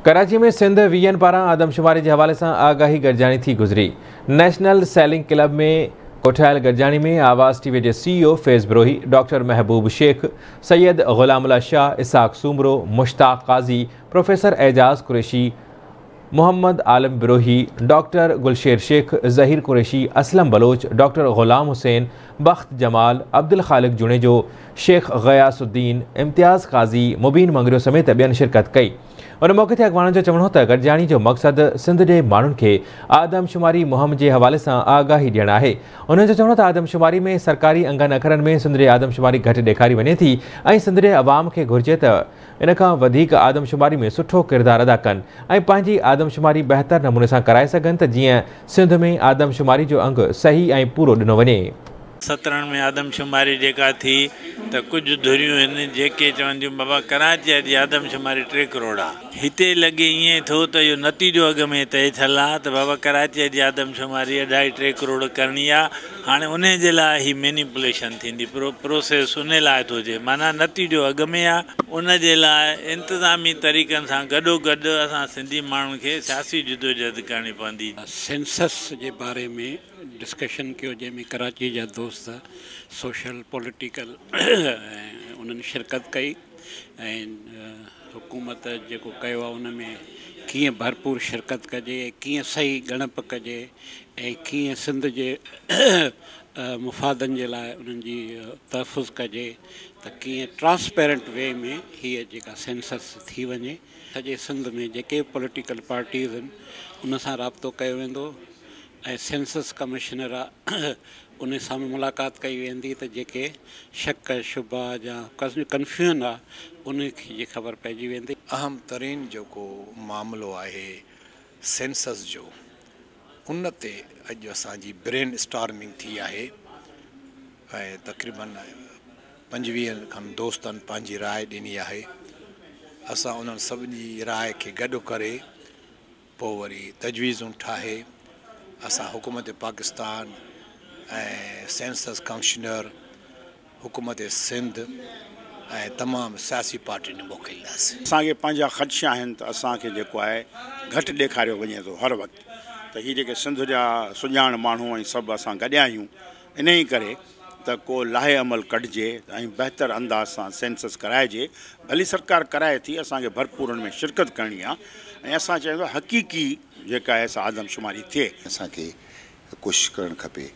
Karachi ۾ Sindh vision پاران آدمشماري جي حوالي سان آگاهي گڏجاڻي ٿي گذري. نيشنل سيلنگ ڪلب ۾ ڪوٺايل گڏجاڻي ۾ آواز ٽي وي جي سي اي او فيض بروهي، ڊاڪٽر محبوب شيخ، سيد غلام الله شاهه، اسحاق سومرو، مشتاق قاضي، پروفيسر اعجاز قريشي، محمد عالم بروهي، ڊاڪٽر گلشير شيخ، ظهير قريشي، اسلم بلوچ، ڊاڪٽر غلام حسين، بخت جمال، عبدالخالق جوڻيجو، شيخ غياث الدين، امتياز قاضي، مبين مڱريو سميت ٻين شرڪت ڪئي. ان موقعي تي اڳواڻن جو چوڻ هو ته گڏجاڻي جو مقصد سنڌ جي ماڻهن کي آدمشماري مهم جي حوالي سان آگاهي ڏيڻ آهي. انهن جو چوڻ هو ته آدمشماري ۾ سرڪاري انگن اکرن ۾ سنڌ جي آدمشماري گهٽ ڏيکاري وڃي ٿي ۽ سنڌ جي عوام کي گهرجي ته ان کان وڌيڪ آدمشماري ۾ سٺو ڪردار ادا ڪن ۽ پنهنجي آدمشماري بهتر نموني سان ڪرائي سگهن ته جيئن سنڌ ۾ آدمشماري جو انگ صحيح ۽ پورو ڏنو وڃي. 17 ۾ آدمشماري جيڪا ٿي ته ڪجهه ڌريون آهن جيڪي چون ٿيون بابا ڪراچيء جي آدمشماري 3 ڪروڙ آ. هتي لڳي ائين ٿو ته اهو نتيجو اڳ ۾ طئي ٿيل آ ته بابا ڪراچيء جي آدمشماري اڍائي 3 ڪروڙ ڪرڻي آ. هاڻي انهي جي لاء هي مينيپوليشن ٿيندي، پروسيس انهي لاء ٿو ٿئي، معنيٰ نتيجو اڳ ۾ آ. ان جي لاء انتظامي طريقن سان گڏوگڏ اسان سنڌي ماڻهن کي سياسي جدوجهد ڪرڻي پوندي. سينسس جي باري ۾ ڊسڪشن ڪيو، جنهن ۾ ڪراچي جا دوست سوشل، پوليٽيڪل انهن شرڪت ڪئي ۽ حڪومت جيڪو ڪيو آهي، ان ۾ ڪيئن ڀرپور شرڪت ڪجي ۽ ڪيئن صحيح ڳڻپ ڪجي ۽ ڪيئن سنڌ جي مفادن جي لاء انهن جي تحفظ ڪجي ته ڪيئن ٽرانسپيرنٽ وي ۾ هيء جيڪا سينسس ٿي وڃي. سڄي سنڌ ۾ جيڪي به پوليٽيڪل پارٽيز آهن، ان سان رابطو ڪيو ويندو ۽ سينسس ڪمشنر آ، ان سان به ملاقات ڪئي ويندي ته جيڪي شڪ شبها يا ڪنفيوزن آ، ان جي خبر پئجي ويندي. اهم ترين جيڪو معاملو آهي سينسس جو، ان تي اڄ اسان جي برين اسٽارمنگ ٿي آهي ۽ تقريبن 25 کن دوستن پنهنجي راءِ ڏني آهي. اسان انهن سڀني جي راءِ کي گڏ ڪري پوءِ وري تجويزون ٺاهي اسان حڪومت پاڪستان ۽ سينسس ڪمشنر، حڪومت سنڌ ۽ تمام سياسي پارٽين موڪلينداسين. اسان کي پنهنجا خدشا آهن ته اسان کي جيڪو آهي گهٽ ڏيکاريو وڃي ٿو هر وقت، ته هي جيڪي سنڌ جا سڄاڻ ماڻهو ۽ سڀ اسان گڏيا آهيون انهي ڪري ته ڪو لائحه عمل ڪڍجي ۽ بهتر انداز سان سينسس ڪرائجي. ڀلي سرڪار ڪرائي ٿي، اسان کي ڀرپور ان ۾ شرڪت ڪرڻي آهي ۽ اسان چاهيون ٿا حقيقي جيڪا آهي سا آدمشماري ٿئي. اسان کي ڪوشش ڪرڻ کپي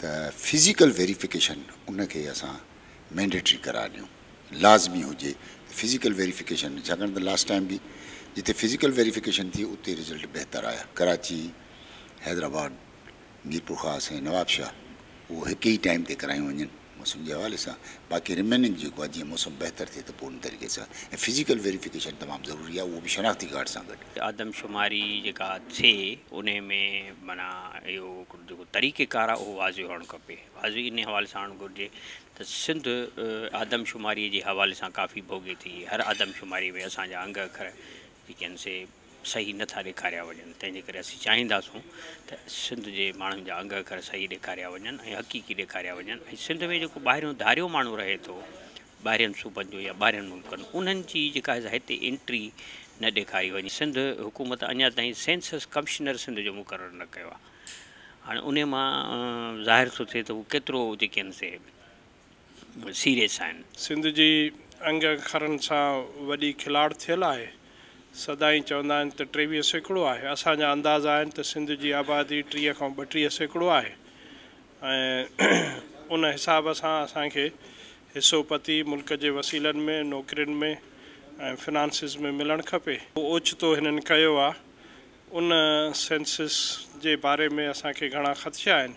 ته فزيڪل ويريفڪيشن ان کي اسان مينڊيٽري قرار ڏيون، لازمي هجي فزيڪل ويريفڪيشن، ڇاڪاڻ ته لاسٽ ٽائيم به جتي فزيڪل ويريفڪيشن ٿي، اتي رزلٽ بهتر آيا. ڪراچي، حيدرآباد، ميرپور خاص ۽ نوابشاهه اهو هڪ ئي ٽائيم تي ڪرايون وڃن موسم جي حوالي سان. باقي ريميننگ جيڪو آهي، جيئن موسم بهتر ٿئي ته پوءِ ان طريقي سان ۽ فزيڪل ويريفڪيشن تمام ضروري آهي، اهو به شناختي ڪارڊ سان گڏ. آدمشماري جيڪا ٿئي، ان ۾ معنيٰ اهو جيڪو طريقيڪار آهي، اهو واضح هئڻ کپي. واضح ان حوالي سان هئڻ گهرجي ته سنڌ آدمشماريءَ جي حوالي سان ڪافي ڀوڳي ٿي. هر آدمشماري ۾ اسان جا انگ اکر جيڪي آهن سي صحيح نٿا ڏيکاريا وڃن. تنهن جي ڪري اسين چاهينداسون ته سنڌ جي ماڻهن جا انگ اکر صحيح ڏيکاريا وڃن ۽ حقيقي ڏيکاريا وڃن ۽ سنڌ ۾ جيڪو ٻاهريون ڌاريو ماڻهو رهي ٿو، ٻاهرين صوبن جو يا ٻاهرين ملڪن، انهن جي جيڪا هتي انٽري نه ڏيکاري وڃي. سنڌ حڪومت اڃا تائين سينسس ڪمشنر سنڌ جو مقرر نه ڪيو آهي. هاڻي ان مان ظاهر ٿو ٿئي ته هو ڪيترو جيڪي آهن سي سيريس آهن. سنڌ جي انگ اکرن سان وڏي کلاڙ ٿيل آهي. سدائين چوندا آهن ته 23% آهي. اسان جا اندازا آهن ته سنڌ جي آبادي 30 کان 32% آهي ۽ ان حساب سان اسان کي حصو پتي ملڪ جي وسيلن ۾، نوڪرين ۾ ۽ فنانسز ۾ ملڻ کپي. اوچتو هنن ڪيو آهي. ان سينسس جي باري ۾ اسان کي گهڻا خدشا آهن.